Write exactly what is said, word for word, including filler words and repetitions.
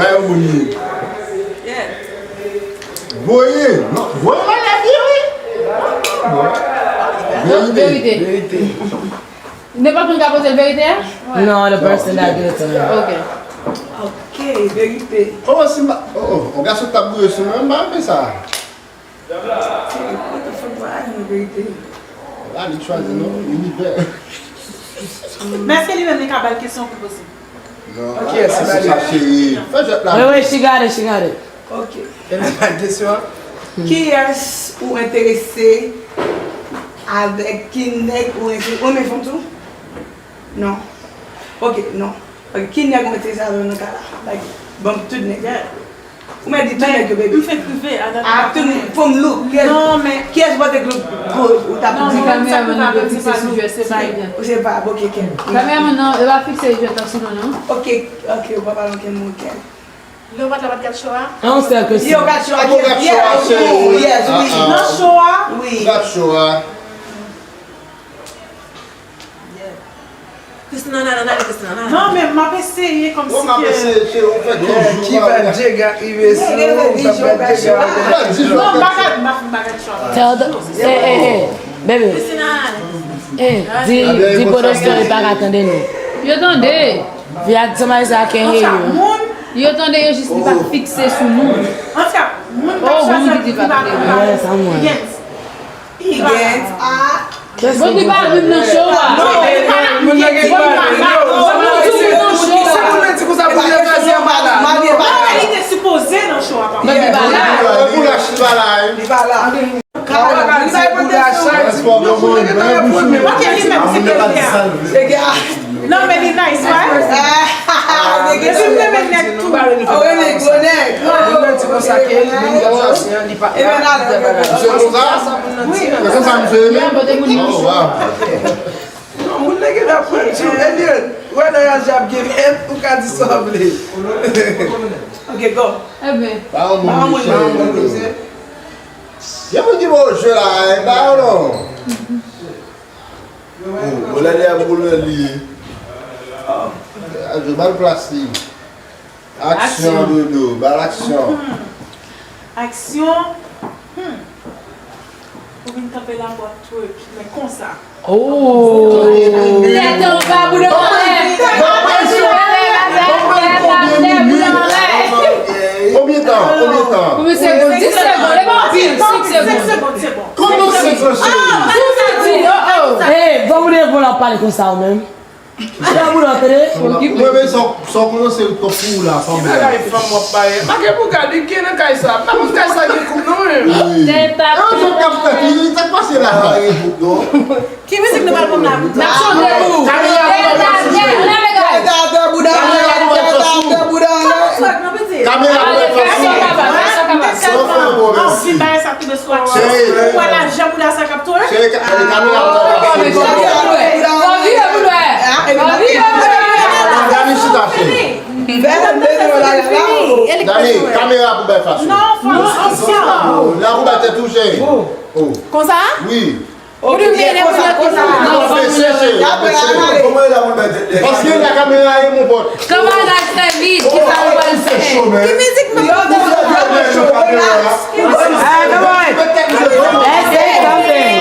Bay yon moun li. Voye. Non, voye mwen la vye wi. Verite. Verite. Nenpòt moun ka poze l verite a? No, the person that do it to me. Ok. Ok, verite. Oh, si m pa, oh, oh, on gason t ap gouye sou mwen, m pa renmen sa. What the fuck, why I know verite? Annik chwazi non, linivè. Men èske li menm li ka ba l kesyon pou poze? Non. Kiyès ki ba li? Sa cheri. Fè jwèt la. Wi, wi, she got it, she got it. Ok. E nan kesyon an? Kiyès ou enterese avèk ki nèg ou enterese? Ou renmen fanm tou? Non. Ok, non. Ok, ki nèg ou enterese avèk nan ka la? Like, bon, tout nèg. Ou mèt di tout nèg yo, baby. M fenk rive, a, tout nèg, fò m look. Non, men kiyès ou panse k look good? Ou t ap di kameraman nan vle fikse sou jwèt, se pa jwèt. Se pa, ok, ok. Kameraman nan, yo pa fikse jwèt la sou nou, non. Ok, ok, ou pa pale ankenn mo, ok. Lè w pa t la, w pa t gad show a? An sèl ke si. Yo gad show a, yes, yes, wi. Nan show a? Wi. Gad show a. Christina, nan, nan, nan, Christina, nan. Non, men m ap eseye kòmsi ke. Ki pa Jega rive sou ou, sa pa Jega. Non, m pa gad, m pa, m pa gad show a. Tell the, eh, eh, eh, baby. Christina, nan. Eh, di, di Bodo Story pa ka tande nou. Yo tande. Via, somebody say I can't hear you. Yo tande, yo jis li pa fikse sou nou. Antouka, moun k ap chwazi li pa konn pale. Higgins. Higgins, ah. Bon, li pa vin nan show a. Non, li pa la. Bon, li pa la. Li pa la. Li te sipoze nan show a, papa. Li pa la. Li pa la. Kawòt, li bay pote sou. Ok, li menm se kèlkè. Non, men li nice, right? Epi m renmen nèg tou. Ou renmen gwo nèg. Moun nan di konsa ke li menm gad sa se an, li pa. Epi nan lè. Misye konsa? Wi. Se konsa misye ye menm? Oh, wow. Non, moun nan gen dwa pran tchou. Elliot, wè nan raje ap gen mèt, ou ka di sa w vle. Ok, go. Ebyen. Pa yon moun, misye. Gen moun ki ba w je la, e ba yo non. Oh, bon, lè li ap boule li. Ah, je ba l plas li. Aksyon, Dodo, ba l aksyon. Aksyon. Hmm. Ou vin kanpe la pou ap twerk, men konsa. Oh! Tèt anba, boul anlè. Tèt anba, boul anlè. Konbyen tan? Konbyen tan? Konbyen segonn? Dis segonn, e pa anpil, senk segonn. Senk segonn, se bon. Kòman senk segonn, cheri? Sou piti, oh, oh. Hey, bon, ou devan l ap pale konsa ou menm. Mwen men sa w kòmanse tou pou ou la, fanm. Ki bagay fanm w ap bay? Pa gen pou gade, gen nan kay sa. Pa konn kay sa gen koup non, men. Tèt ap fè. Sa k pase la? Ki mizik nou pral pran la? N ap chante pou ou. Kamera pou mwen. Kamera pou mwen. Kamera pou mwen. Kamera pou mwen. Anpil bagay sa ap tonbe sou aksyon. Ou wè lajan bouda sa k ap twerk? Cheri, ka- kamera pou mwen. Fò vire pou nou wè. Fò vire pou nou wè. Dani chita, cheri. Dani, kamera pou bèl fason. Non, fò aksyon. La pou bèl tèt ou, cheri. Oh. Konsa? Wi. Ou di mele pou yo konsa. Non, fò vire. Kòman la pou bèl tèt? Paske la kamera e mon pòt. Kòman la trè vit? Kisa ou pral fè? Ki mizik nou pral fè? Ah, come on. Let's say something.